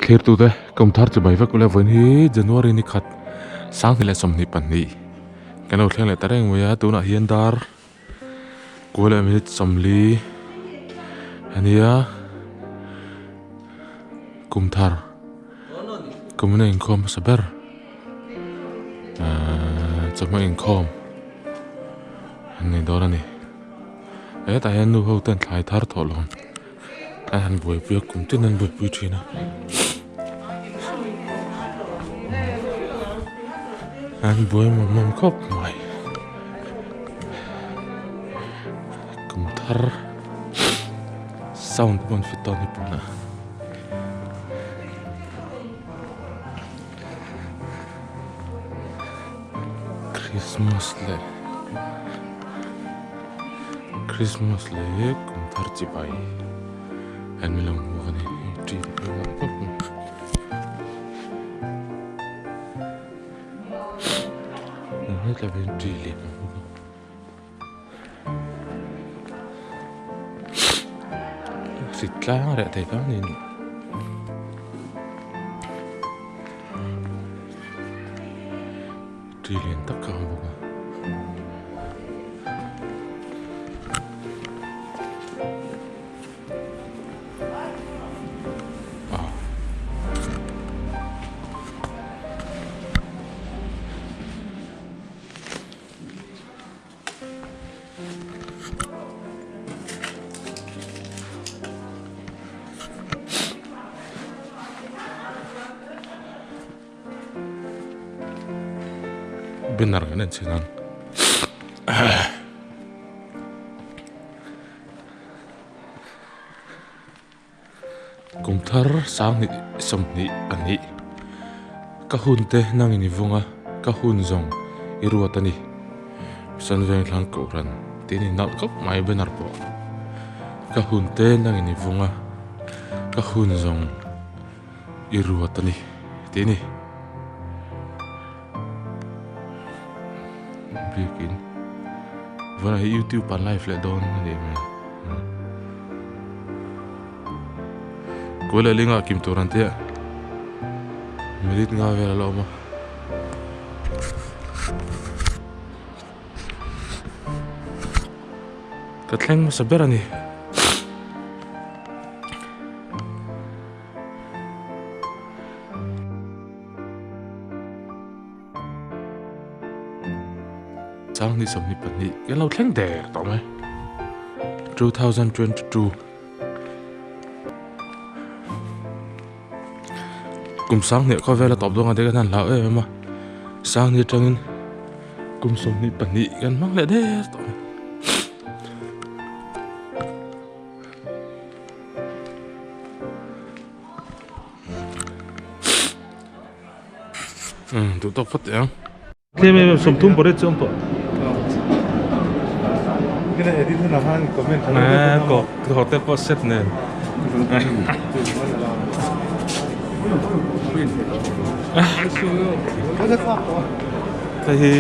Thlirtute kum thar chi bai vek ule vawiin hi January ni khat sanghnih leh 22 kan lo thleng leh ta reng mai a tunah hian dar kual leh minute 40 ania kum thar kum in a inkhawm hmasa ber ahh chawhma inkhawm an nei dawn a ni hetah hian nu ho ten thlai thar thawh lawm. An han buaipui a kum tin an buaipui thin a an buai mawm mawm khawp mai kum thar sound pawh an fit dawn hi pawnah. Christmas leh Christmas leh kum thar chibai an lo hmu a ni ṭi te pawh a khawp mai. Hetlai hian ṭi lian a awm a. Hrit tlang reh thei tlang niin Ṭi lian tak ka awm bawk a. Banner kan en chhin ang. Kum thar sanghnih 22 ka hun te nangin i vung a ka hun zawng i ruat a ni Sanveng thlang kohhran tih a ni nalh khawp mai banner pawh ka hun te nangin i vung a ka hun zawng i ruat a ni tih a ni biakin vawiinah hi youtube an live leh dawn a nih hmel. Kuai leh lingah kim tur an tia minute nga vel a la awm a. Ka thleng hmasa ber a ni. Sanghnih 22 kan lo thleng der tawh mai 2022 kum sanghnih khawvela tawp dawnga te kan han hlau em em a sanghnih atangin kum 22 kan hmang leh der tawh mai. Duh tawk phawt teh ang. Tlem em em 30 pariat chu awm tawh. Kena edit hunah khan comment tha deuh deuh ko hotel pawh set nen. Hei hi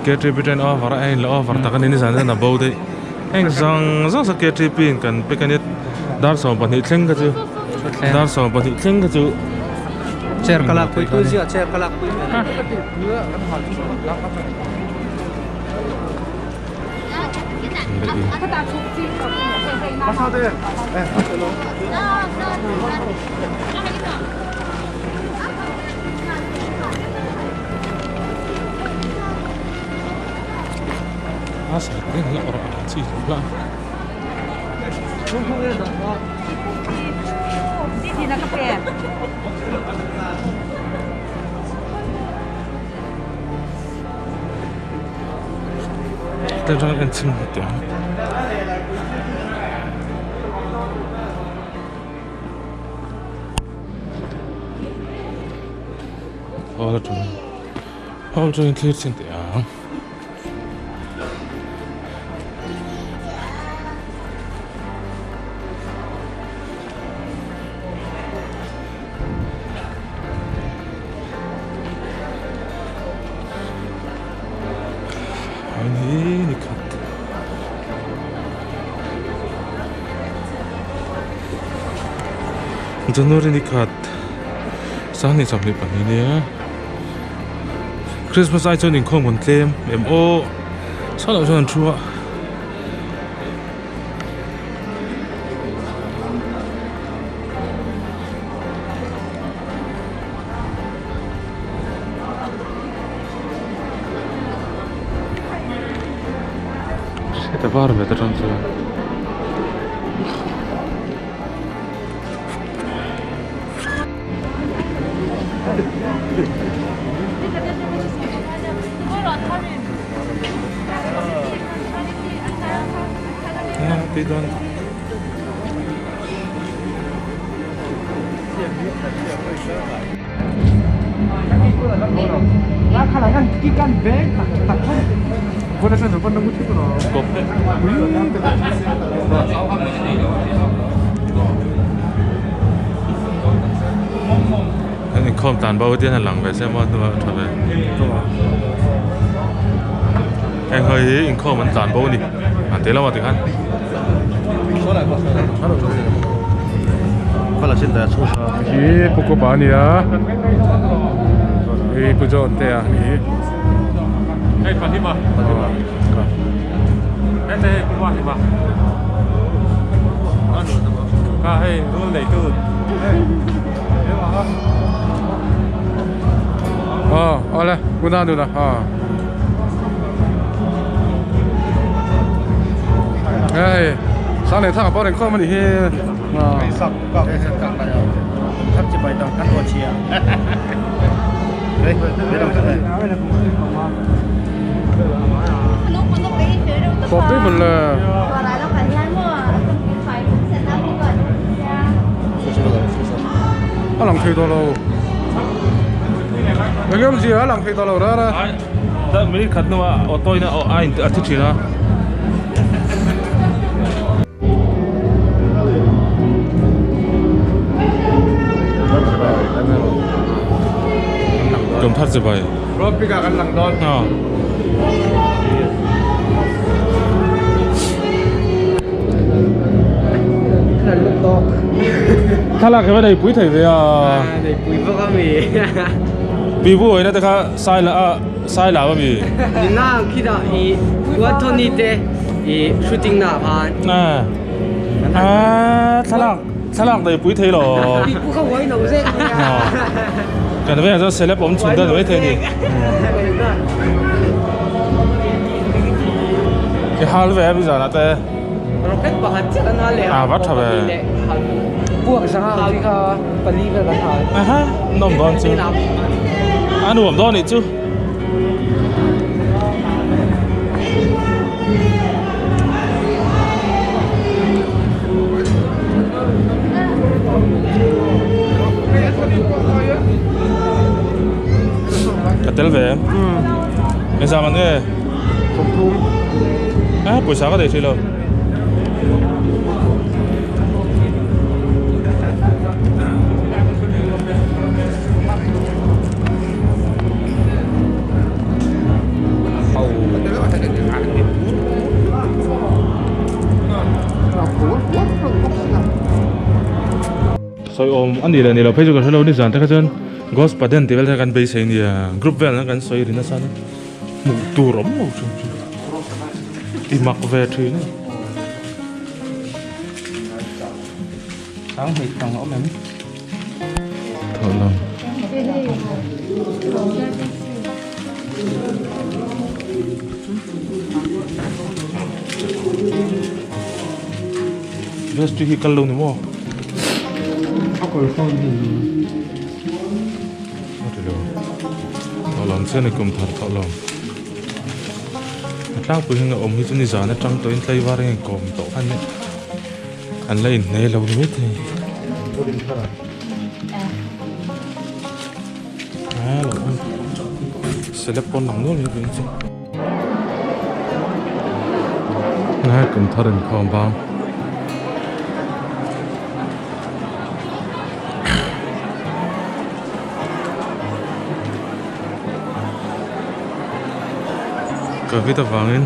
KTP train over a in la over tak a ni nizan hian a bo daih. Heng zawng zawng saw KTP in kan pek a nia dar 12 thleng kha chu dar 12 thleng kha chu Chair ka lak pui tu zia chair ka lak pui A sa reng loh erawh a chi hlawm hlauh a. Tlem chuan en chhin teh ang. Hall atangin hall atangin thlir chhin teh ang. January ni khat sanghnih sawmhnih pahnih nia Christmas ai chuan inkhawm kan tlem em aw chhuat loh chuan an thu a. Heta var ve ta tang chuan. Tui dawn. An inkhawm tlan bo te hian a lang ve sia maw hnuah a tha ve heng ho hi inkhawm an tlan bo a ni an ti lo a tikhan. Hi Pu Kupa a nia hi Pu John te a ni Hei Pahima Hete hei Pu Mahima Ka hei rul neitu Aw awle Guna nuna aw Hei sang leh thak a pawh reng khawm a nih hi Kawp daih mawn le. A lang thei tawh lo. Eng em zia a lang thei tawh lo rara. Minute khat hnuah auto in a in a thi thin a. Tum thar che bai. Road pick ah kan lang dawn. Thlalak hi va nei pui thei ve a. Nei pui vak a mi. Pivu awina te kha sai la a sai la a mi. Nina khitah i Anthony te i shooting na khan. A thlalak thlalak nei pui thei lo. Pipu kha uai lo zek mai a. Kan vengah chuan celeb awm chhun dan mai thei a ni. I hal ve a mi zanah te. Rocket pakhat chiah an hal leh a va tha ve. Buak zanga ang chi kha pali vel kan hal. Aha nawm dawn chu. A nuam dawn nih chu. Ka tel ve em? Engzah man nge? A pawisa ka nei thei lo. Sawi awm a ni leh ni lo phei chu ka hre lo nizan te kha chuan ghost paden tih vel te kha kan beisei a nia group vel an kan sawi ri nasa a hmuh tur awm lo thin chu ti mak ve thin a ni. Thawh lam. Vestry hi kal lo ni maw? Thawh lam chian a kum thar thawh lam. A tlangpui hi a awm hi chu nizan atang tawhin tlaivar a inkawm tawh kha nia. An la inhne lo ni maithei. Celeb pawn lang nual mai veng chu. Ngai kum thar inkhawm bang. Covid avangin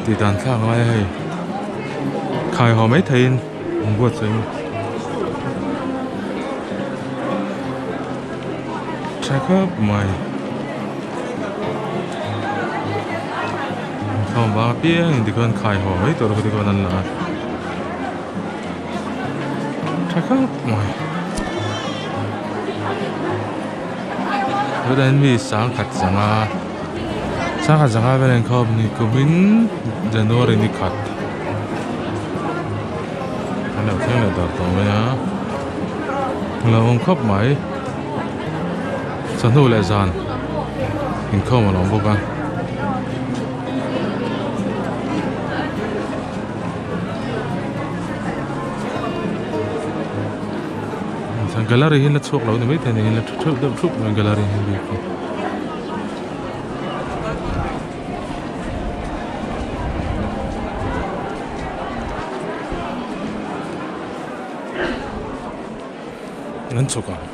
tih dan thlak ngai a hei. Khai haw mai theiin an buatsaih a ni. Tha khawp mai. Inkhawm bang apiangin tikhian khai haw mai tur te khuan an la a. Tha khawp mai. Tunah hian mi sangkhat zanga sangkhat zanga vel a inkhawm a ni kumin January ni khat an lo thleng leh dar tawh mai a a lo awm khawp mai. Chawhnu leh zan inkhawm a lo awm bawk a. Gallery hi la chhuak lo ni maithei a ni la thu deuh thup mai gallery hi bik hi. An chhuk ang.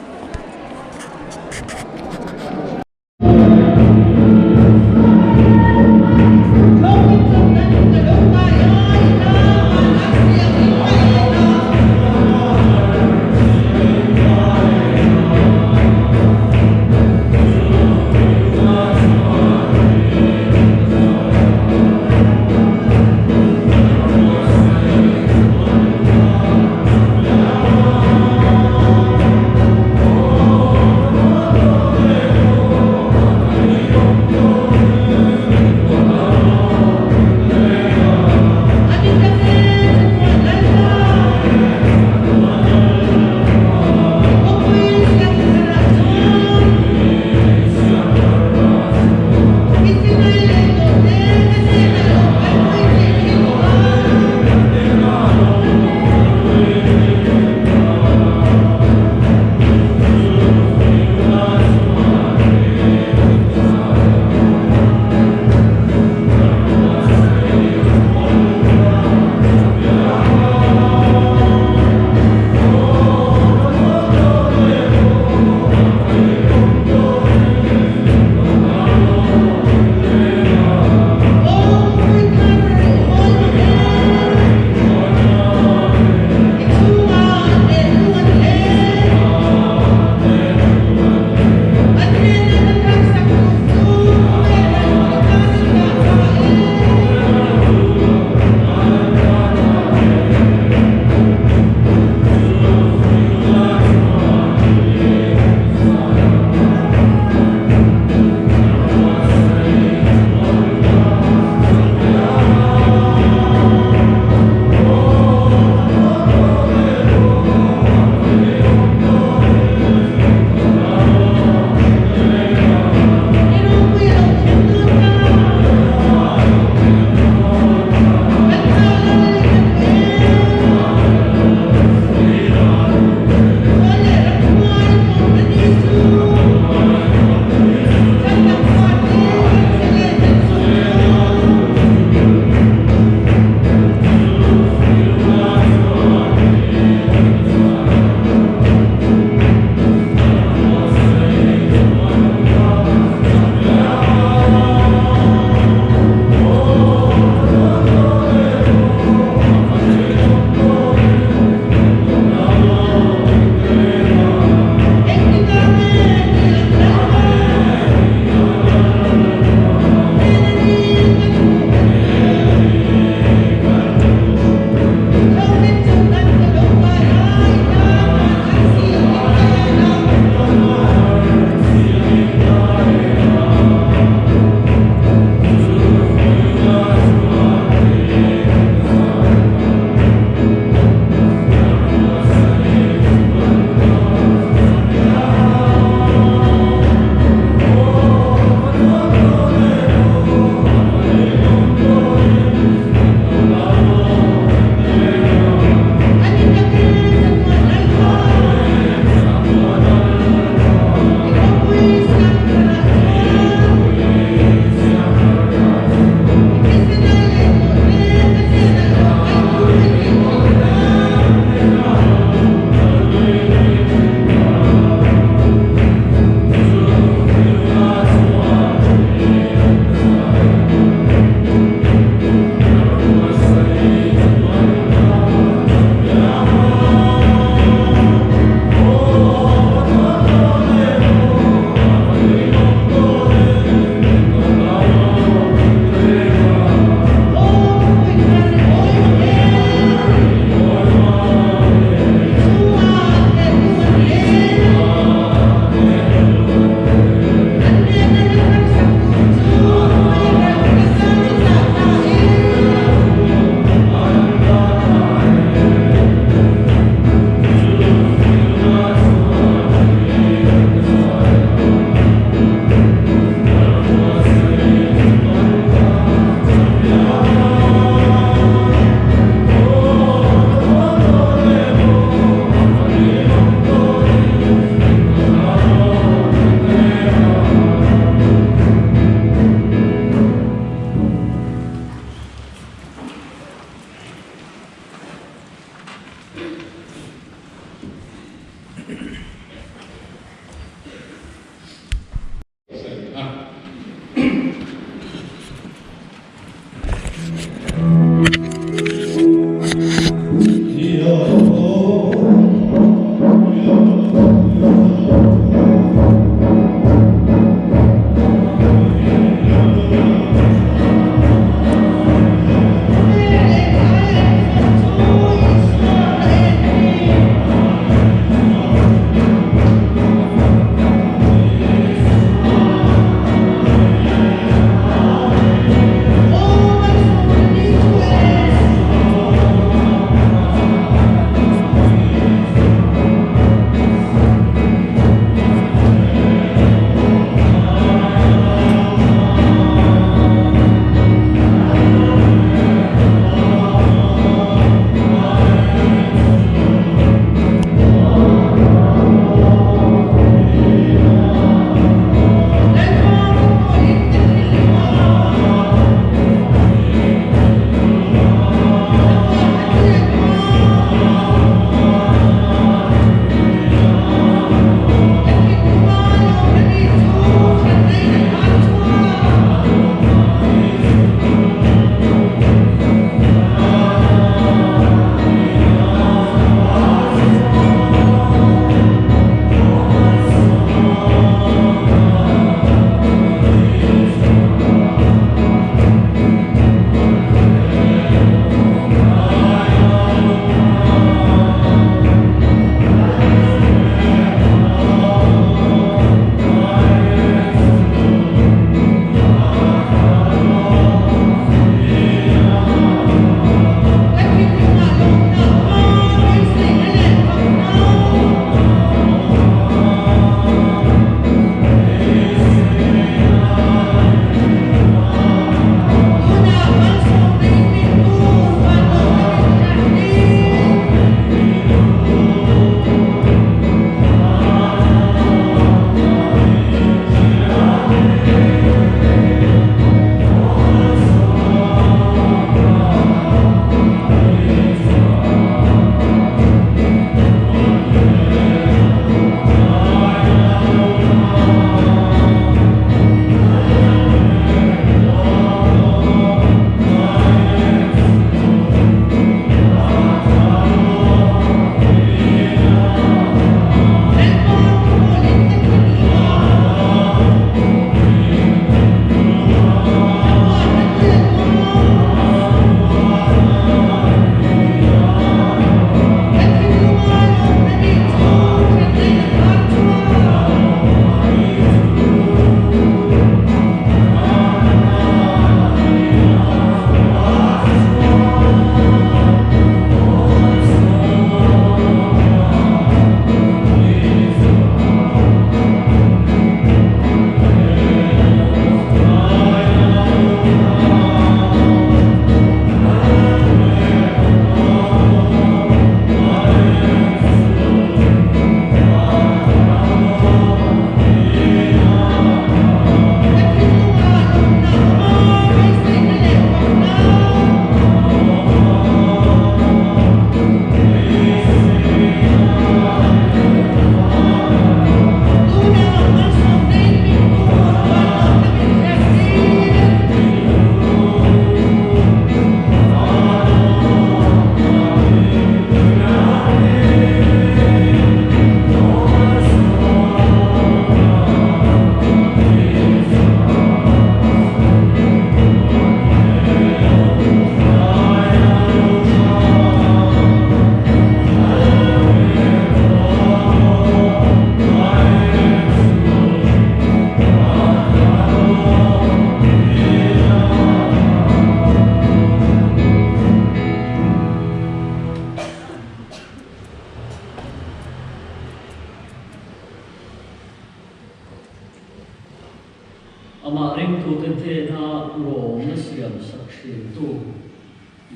Amah ringtute hnena lawmna siam sak thintu,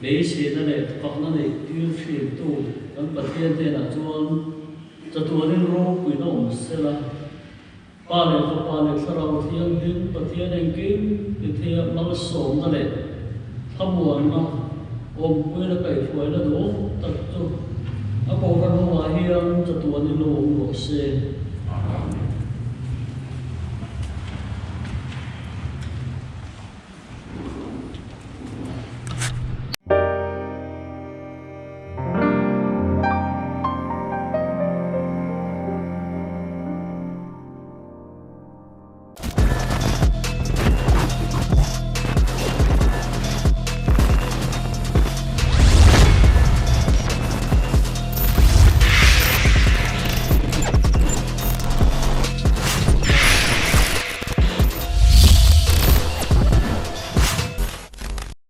beiseina leh fakna neih tir thintu kan Pathian hnenah chuan chatuanin ropuina awm sela, Pa leh Fapa leh Thlarau Thianghlim Pathian engkim tithei malsawmna leh thlamuanna awmpuina kaihhruaina duhawm tak chu a kohhran hovah hian chatuanin lo awm rawh se.